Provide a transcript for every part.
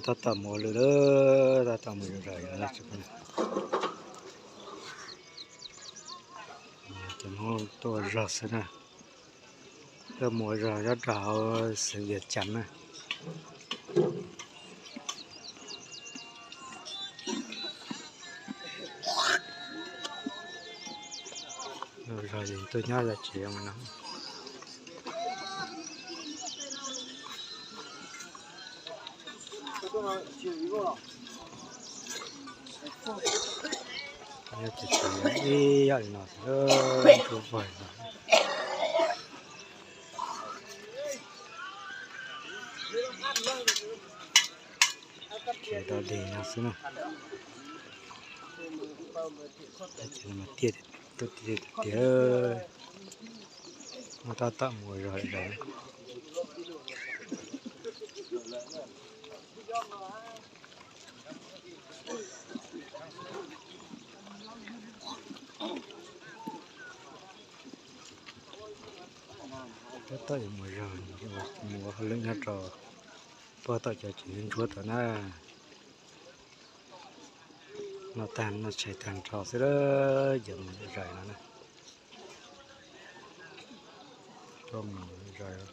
Tab tom mus ua lwm lawm, tab tom mus zom zaws na. Cov Hmoob tuaj ua zog xwb na. Tuaj mus ua zog nyob rau hauv xeev Vias Cas na. Zog es tuaj nyob zog tsis zoo no. Yog tias tsis yog ib yam li no xwb, ntsuab vog no. Khiav dog dig no xwb na. Ces mas tiaj, tuaj tiaj tiaj, muab tab tom mus zog li ntawd. Tab tom yuav mus zog, mus ua hauj lwm nyob rau puag tom cov tsev ntsuab tod na. Noj tag noj tshais tag nrho xwb, yuav mus zais no na. Tuaj mus zais.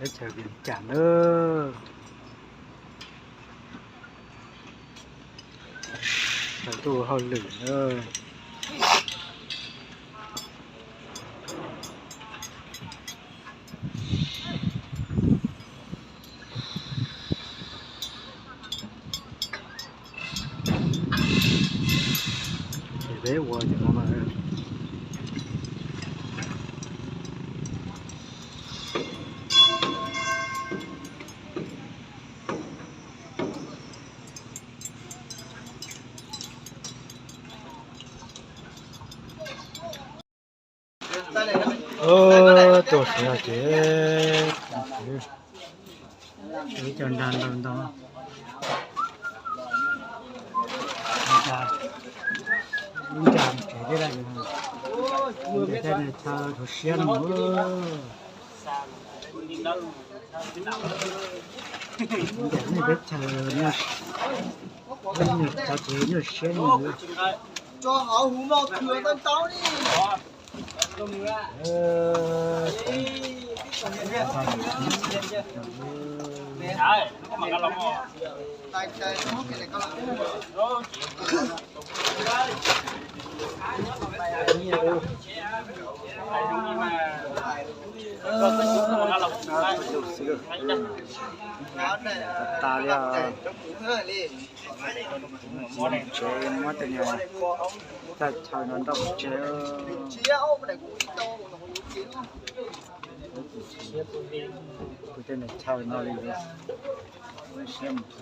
Teb chaws Vias Cas na, sawv tuaj ua hauj lwm na. Ces peb ua ces no mas. Tuaj sawv no ces ib co nrag ntau ntau, ib nra tsev thiab, chaw rau siab no. Ntiam nej teb chaws, nej cov tsev nyuaj siab no. Tas tas li os. Tsev muab tej niag thaj chaw no nrauj tsev. Kuv tej niag chaw no li siab mus.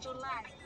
July.